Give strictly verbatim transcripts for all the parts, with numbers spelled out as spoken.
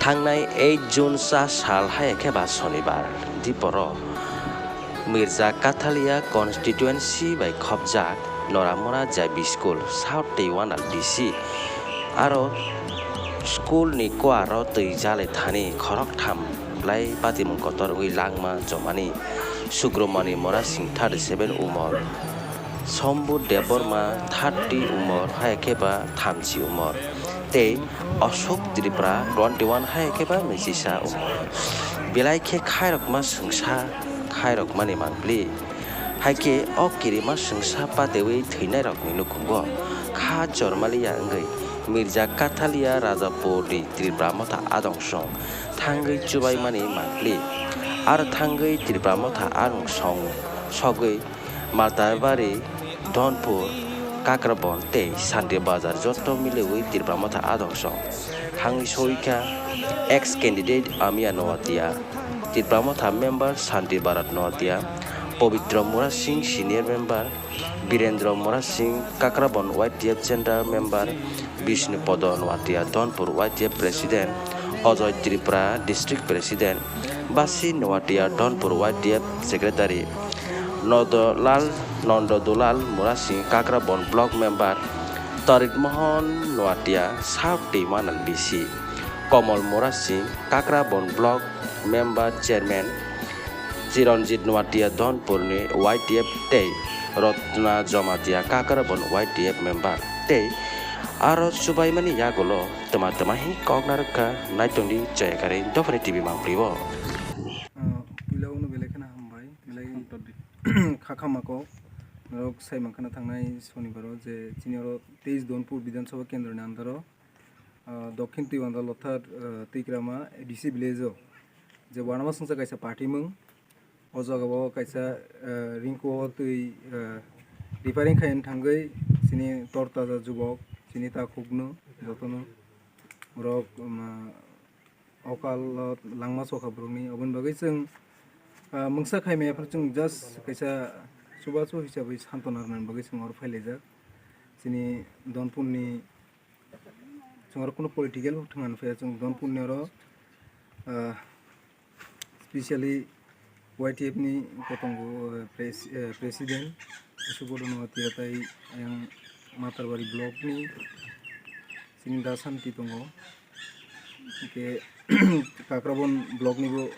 Thangnai eight June cha sal hai khe ba Sonibar diporo Mirza Kathalia constituency bai khopjak Noramura J B School South Teiwanda D C aro school ni kuaro twi jale thani khoroktham blai patimung kotor wngwi langma chomani Subromani Murasing thirty seven umor, Sombu Debbarma thirty umor hai khe ba thamchi umor tei Ashok Tripura twenty one hai khe ba mechisa umor. Belai khe khairokma swngsa khairokmani mangpli. Hai khe o kirima swngsa patewi thwinairokni nukhungo kha chormaliya wngwi Mirza Kathalia Rajapurni Tripura Motha adongso thangwi chubaimani mangpli. Aro thangwi Tripura Motha adong song sogwi Maltabari, Dhonpur, Kakrabon tei Sandi Bazar joto miliwi Tripura Motha adongso thangwi soikha ex candidate Amia Noatia, Tripura Motha member Shanti Bharat Noatia, Pobitro Murasing senior member, Birendra Murasing Kakrabon Y T F General Member, Bishnu Podo Noatia Dhonpur Y T F President, Ajoy Tripura District President, Basi Noatia Dhonpur Y T F Secretary, Nodolal, Nondo Dulal Murasing Kakrabon Block Member, Tarit Mohon Noatia South Teiwanda D C, Komol Murasing Kakrabon Block Member Chairman, Chiranjit Noatia Dhonpurni Y T F tei Ratna Jamatia Kakrabon Y T F member tei aro chubaimani yagulo twma twma hi kok narwkha naitongdi Jayakari Dophani T V mangpli o. Ah, puila uno belai kheno hambai, belai kha khama kok. Norok sai mankha na thangnai Sonibaro je chini oro teis Dhonpur Bidhan Sabha Kendroni under o ah, Dokhin Twiwanda Lothar, ah, Twikrama A D C village o je wanama songsa kaisa party mung. O jaga o kaisa, ah, ringko o twi, ah, repairing khaina thangwi chini tortaja jubok, chini takhukno jotono borok, um, okal o langma sokha borokni. Oboni bagwi chwng, ah, mungsa khai maya phano chwng just kaisa chubachu hisabwi santona rwnani bagwi chwng oro phailaijak. Chini Dhonpurni Chwng oro kunu political bo thwngna phaiya, chwng Dhonpurni oro, ah, specially Y T F ni kotongo, ah, pres-, ah, president Subodh Noatia tai ayang Matarbari block ni chini da Santi tongo, hwnkhe Kakrabon block ni bo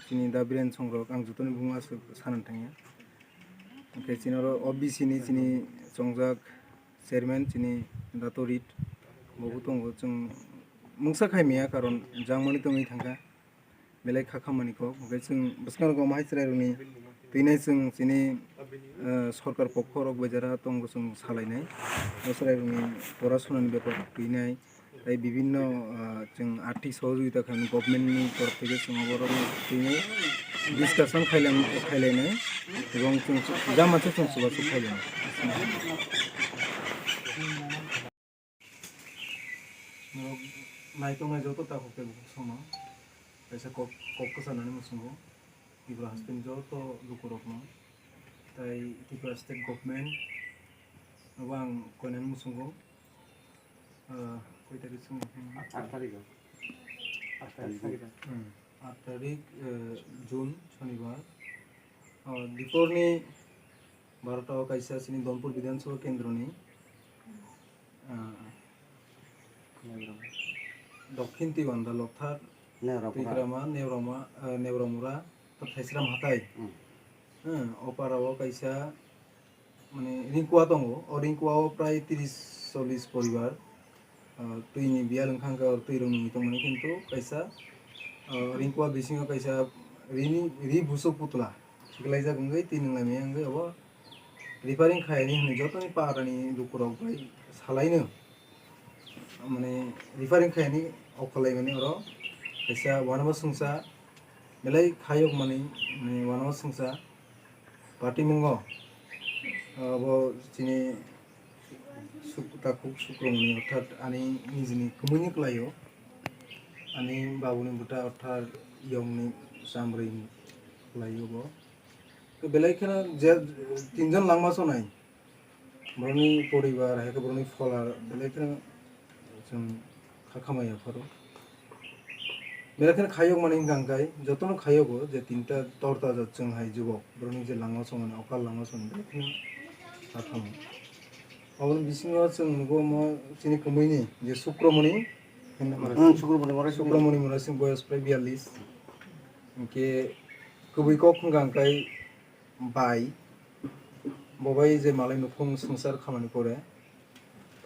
chini da Biren Songrok, ang jotoni bumung aswk sanani thangya, hwnkhe chini oro O B C ni chini chongjak chairman chini Dato Rit bo bo tongo, chwng mungsa khai maya karon jangmani tongwi thangkha belai kha khamani kok, hwnkhe chwng bwskango omo hai chwrairokni twinai chwng chini, eh, sorkar pokho rok bai jara tongo chwng salainai, o chwrairokni pora sunani bepar twinai. Tai bibinno, ah, chwng arthik sohojogita khaimani government ni torof theke chwng oborok tini discussion khailam-, khailainai, ebong chwng jama se chwng chubachu khailainai. Norok naitongnai joto takhuk tei bukhuk songno kaisa kok, kok kwchanani muchungo Tripura hasteni joto lukurokno tai Tripura state government nobo ang koinani muchungo. Ah, koi tarik chwng? Aat tarik o. Aat tarik. Hmm. Aat tarik, eh, June, Shonibar. Ah, diporni barota o kaisa chini Dhonpur Bidhan Sabha Kendroni, ah, Dokhin Twiwanda Lothar, Neurapura. Twikrama, Neurama, eh, Neuramura, Thaisram Hatai. Hmm. Hmm, o para o kaisa mane ringkua tongo, o ringkua o prai tris chollis poribar, ah, twi ni biyal wngkha, hwnkhe oro twi rok nungwi tongmani, kintu kaisa, ah, ringkua bisingo kaisa rini, ri busuk putla khiklaijak wngwi twi nunglaimaya wngwi obo repairing khaiyani hwnwi jotoni parani lukurok bai salaino, mane repairing khaiyani okhorlaimani oro kaisa wanama songsa belai khayokmani, mane wanama songsa. Patimungo, abo chini suk-, takhuk sukrungni, orthat ani nijini kwmwini kwlaio, ani babuni bwta orthat yongni chamrwini kwlaio bo. Belai kheno je tinjon langma sonai, borokni poribar, hai khe borokni phola belai kheno chwng kha khamai yapharo. Belai kheno khayok mani hwnkha hwnkhe, jotono khayogo je tinta torta jat chwng hai jubok, borokni je langma chongmani, okal langma chongmani, belai kheno kha khamu. Aboni bisingo chwng nugo omo chini kwmwini je Sukramoni, Hmm, Sukramoni Morai Sukramoni Morai Singh, boyos prai biyallis. Hwnkhe kwbwi kok hwnkha hwnkhe bai, bo bai je malai nukhung swngchar khamani pore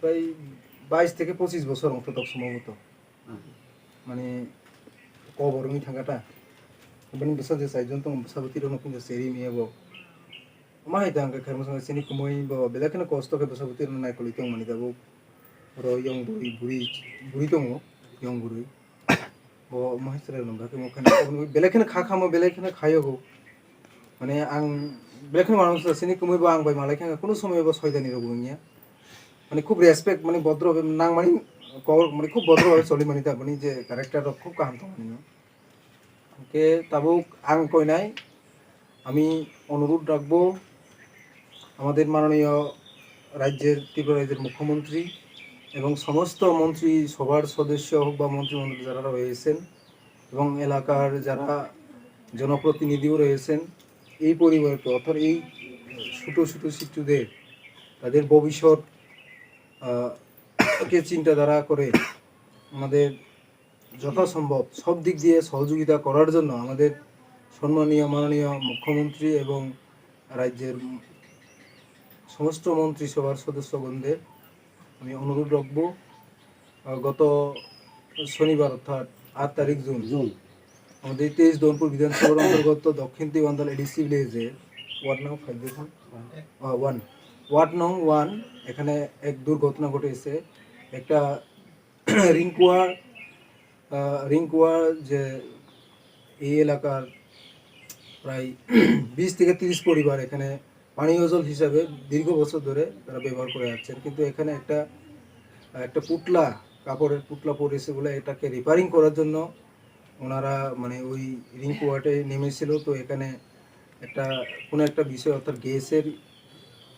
prai bais theke pochis bosor wngthotok somboboto. Hmm. Mane kobor wngwi thangkha ta. Bini bwsa je chaijon tongo, bwsa bwtwi rokno phunukjak cherwi miyabo. Omo hai tang khe khaima songkha chini kwmwi bo belai kheno kosto khe bwsa bwtwi rokno naikolwi tongmani tabuk. Oro yong bwrwi, bwrwi, bwrwi tongo, yong bwrwi. Bo omo hai chwrai rok nang khe omo khe belai kheno kha khamo, belai kheno khayogo. Mane ang belai kheno mano sini kwmwi bo ang bai malai kha kunu somoi bo soidani rok wngya. Mane khub respect, mane bodro be nang mani kok mane khub bodro be choli mani ta bani je character rok khub kaham tong mani. Hwnkhe tabuk ang koinai, আমি অনুরোধ রাখবো আমাদের মাননীয় রাজ্যের, ত্রিপুরা রাজ্যের মুখ্যমন্ত্রী এবং সমস্ত মন্ত্রী সভার সদস্য হোক বা মন্ত্রিমণ্ডলী যারা রয়েছেন এবং এলাকার যারা জনপ্রতিনিধিও রয়েছেন, এই পরিবারকে, অর্থাৎ এই ছোট ছোট শিশুদের, তাদের ভবিষ্যৎ, আহ, কে চিন্তাধারা করে আমাদের যথাসম্ভব সব দিক দিয়ে সহযোগিতা করার জন্য আমাদের সম্মানীয় মাননীয় মুখ্যমন্ত্রী এবং রাজ্যের সমস্ত মন্ত্রিসভার সদস্যগণদের আমি অনুরোধ রাখবো, আহ, গত শনিবার অর্থাৎ আট তারিখ জুন জুন। আমাদের তেইশ দৌলপুর বিধানসভার অন্তর্গত দক্ষিণ তিবান্দাল এডিসি ভিলেজে ওয়ার্ড নং ফাইভ দেখুন, আহ, ওয়ান, ওয়ার্ড নং ওয়ান, এখানে এক দুর্ঘটনা ঘটেছে। একটা রিংকুয়া, আহ, রিংকুয়া যে এই এলাকার প্রায় বিশ থেকে তিরিশ পরিবার এখানে পানীয় জল হিসাবে দীর্ঘ বছর ধরে তারা ব্যবহার করে আসছেন, কিন্তু এখানে একটা, একটা পুটলা, কাপড়ের পুটলা পড়েছে বলে এটাকে রিপেয়ারিং করার জন্য ওনারা মানে ওই রিংকুয়াতে নেমেছিল। তো এখানে একটা, কোনো একটা বিষয় অর্থাৎ গ্যাসের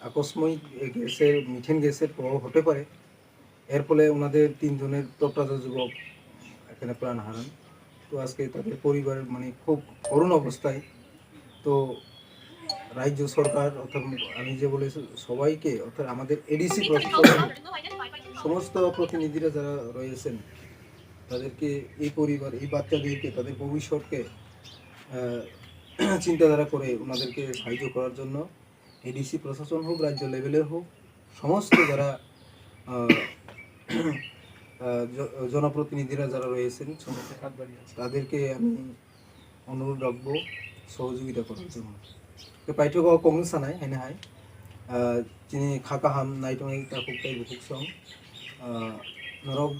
আকস্মিক, এ, গ্যাসের, মিথেন গ্যাসের প্রভাব হতে পারে। এর ফলে ওনাদের তিনজনের তরতাজা যুবক এখানে প্রাণ হারান। তো আজকে তাদের পরিবার মানে খুব করুণ অবস্থায়। তো রাজ্য সরকার অর্থাৎ আমি যে বলে সবাইকে, অর্থাৎ আমাদের এডিসি প্রশাসন, সমস্ত প্রতিনিধিরা যারা রয়েছেন, তাদেরকে, এই পরিবার, এই বাচ্চাদেরকে, তাদের ভবিষ্যৎকে, আহ, চিন্তাধারা করে ওনাদেরকে সাহায্য করার জন্য এডিসি প্রশাসন হোক, রাজ্য লেভেলের হোক, সমস্ত যারা, আহ, আহ, জ-, জনপ্রতিনিধিরা যারা রয়েছেন, তাদেরকে আমি অনুরোধ রাখবো সহযোগিতা করার জন্য। Khe paithago kongni sanai haino hai, ah, chini kha kaham naitongnai takhuk tei bukhuk song, ah, norok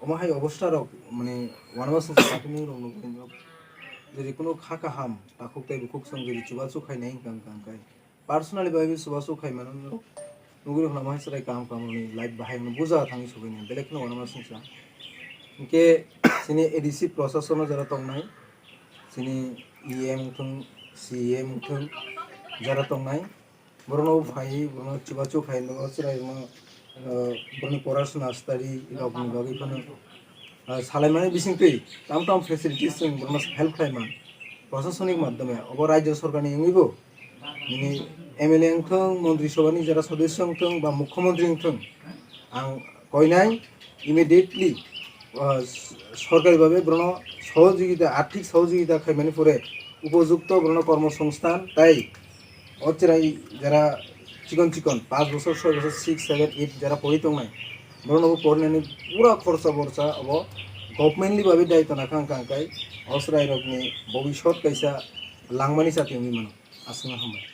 omo hai obostha rok mane uanama songcha takhukmung rok nukjak, jodi kuno kha kaham takhuk tei bukhuk song jodi chubachu khainai hwnkha hwnkha hwnkhe personally bai bai chubachu khai mano norok. Nugwi rok no omo hai chwrai kaham kaham rokni life bahai no buja thangwi sogwi ni belai kheno uanama songcha. Hwnkhe chini A D C prosason o jara tongnai, chini E M wngthung, C E M wngthung, jara tongnai, borokno phaiwi borokno chubachu khai no chwrai no, ah, borokni porasona study rokni bagwi phano, ah, salaimani bisingtwi tam tam facilities chwng borokno help khlai man prosasonik madhyome obo rajyo sorkarni wngwibo. Nini M L A wngthung, Montri Sabhani jara sodosyo wngthung ba Mukhyamantri wngthung, ang koinai immediately, ah, sorkari babe borokno sohojogita, arthik sohojogita khaimani pore upojukto borokno kormo songsthan tai o chwrai jara chikon chikon panch bochor, soi bochor, six, seven, eight jara pori tongnai, borokno bo porinani pura khorsa borsa obo governmentni babe daityo nakha wngkha, hwnkhe o chwrairokni bobisot kaisa langmani chati wngwi mano. Aswkno hambai.